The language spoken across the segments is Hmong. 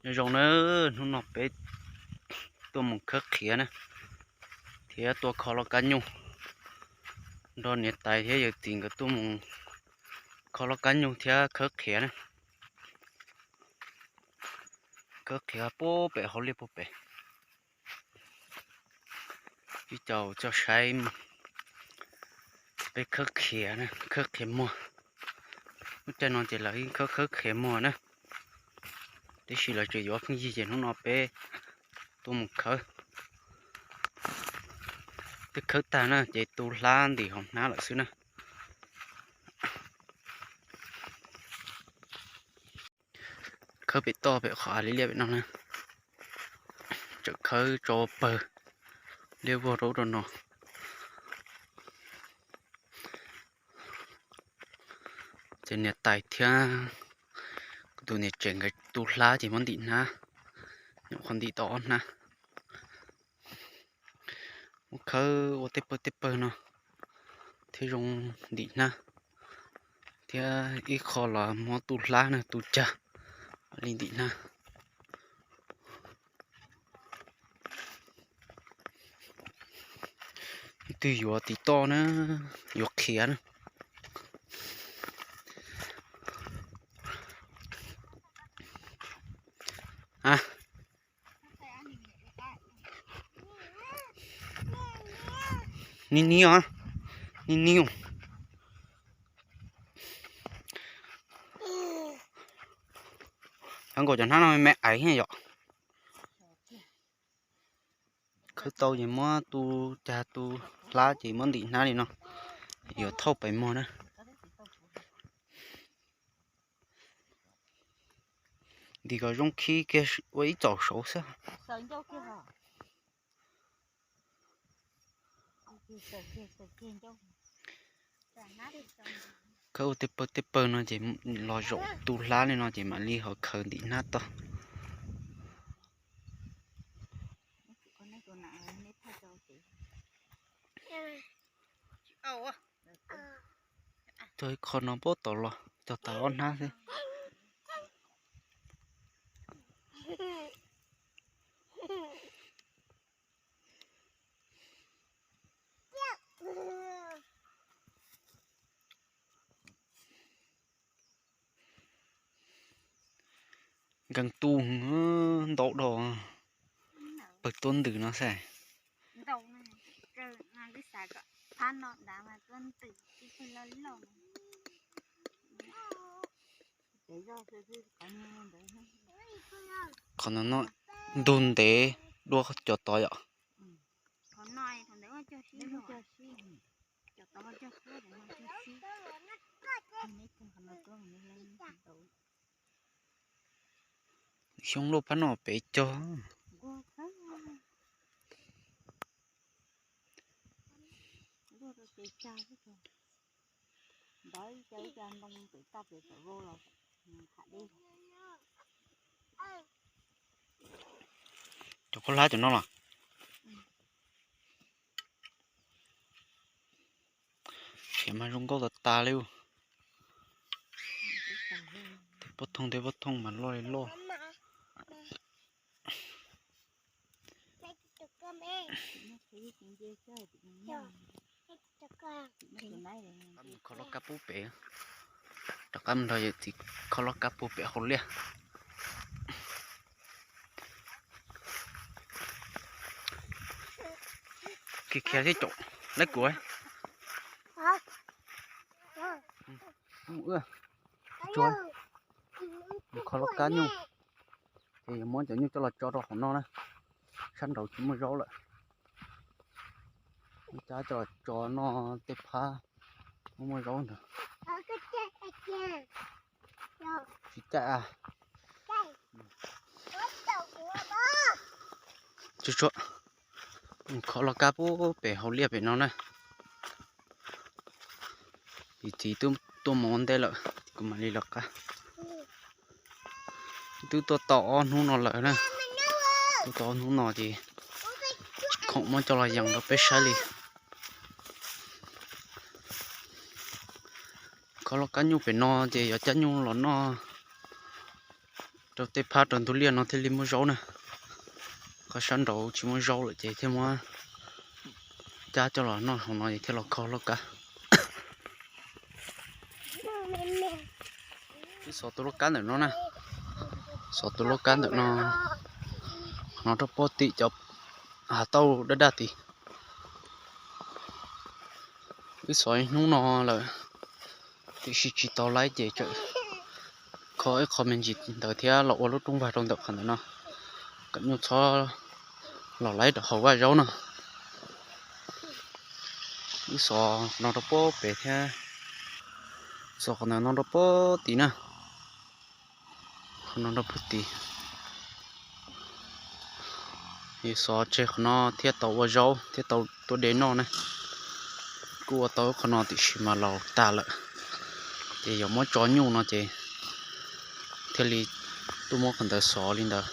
Nyob zoo na, hnub no peb tuaj mus khawb qhiav na, thiab tuaj kho loj kab nyuj, nrog niam tais thiab yawm txiv nkawd tuaj mus kho loj kab nyuj thiab khawb qhiav na. Khawb qhiav puag pem hauv liaj puag pem. Ib co tso saib peb khawb qhiav na, khawb qhiav muag. Lub caij no ces lawv khawb khawb qhiav muag na, tiam sis lawv tseem yuav pheej yig ces hnub no peb tuaj mus khawb. Twb khawb tag na ces tu hlab ntim hauv hnab lawm xwb na. Khawb pem toj pem qhov av liab liab pem no na, tseem khawb tso pawg liab vog rau ub rau no. Ces niam tais thiab kuv tus niam tsev nkawd tu hlab ces muab ntim hnab, nyuam qhuav ntim tau ob hnab. Muab khawb ua tej pawg tej pawg no thiaj zoo ntim hnab, thiab ib qho los muab tu hlab na, tu cag li ntim hnab. Leej twg yuav tiv toj na, yuav qhiav na. Ni ni os, ni ni os. Cov nkaum cov hnab no me me aiv yom. Khawb tau ces muab tu cag tu hlab ces muab ntim hnab li no, yuav thauj pais muag na. Ntim kom zoo khib kiag ua ib txaus saud xwb. Khawb ua tej pawg tej pawg no ces los zaum tu hlab li no ces mam li ho khaws ntim hnab toj. Cog ib qho no puag tom los cog tas ob hnab xwb. Nkees tu ntau dhau, pawg tuab ntws no xwb. Qhov no no ntug ntev dua cov tod yom. Xyoob luaj pab no pem cog. Cov khaub hlab cov no los. Qhiav mas zoo nkauj tas tas li. Tej pob thooj tej pob thooj mas loj li loj. Kho loj kab puag pem, rov qab mus nrog yawm txiv kho loj kab puag pem hauv liaj. Khiav khiav thiab caum laib kuv. Tsuag, mus kho loj kab nyuj, ces yuav muab cov nyuj coj los tso rau hauv no na. Sab nraud tsis muaj zaub lawm, muab cab coj los tso noj tej phab muaj muaj zaub ntawd. Tsis caij a. Tsuag tsuag, kho loj kab puag pem hauv liaj pem no na. Yawm txiv twb tuaj mus ua ntej lawm, kuv mam li lawv qab. Twb tuaj tau ob hnub no lawm na. Tuaj tau ob hnub no ces tsis khoom muab coj los yees rau peb saib li. Kho loj kab nyuj pem no ces yuav cab nyuj los noj Rau tej phab rau ntug liaj no thiaj li muaj zaub na. Qhov sab nraud tsis muaj zaub lawm ces thiaj muab cab coj los noj hauv no thiaj los kho lauj kab. Wb xov tus lauj kab ntawm no na. Xov tus lauj kab ntawm no, no rau pob tim cov hav tauj daj daj tid. Wb xov ib hnub no lawm, tiam sis tsis tau laib ces tseem kho ib qho me ntsis ntawd thiab los ua lub rooj vag rau ntawm qhov ntawm no, kom nyuj txhob los laib rau hauv vaj zaub no. Wb xov no rau pob pem thiab, xov qhov ntawm no rau pob tid na. Qhov no rau pob tid. Yus xov tseg qhov no thiaj tau ua zaub thiab tau tuaj de noj ne. Kuj ua tau qhov no tiam sis mas laus tag lawm, ces yog muab tso nyuj no ces thiaj li tuaj muab qhov ntawd xov li ntawd,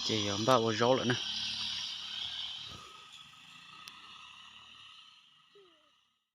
ces yog npaj ua zaub lawm na.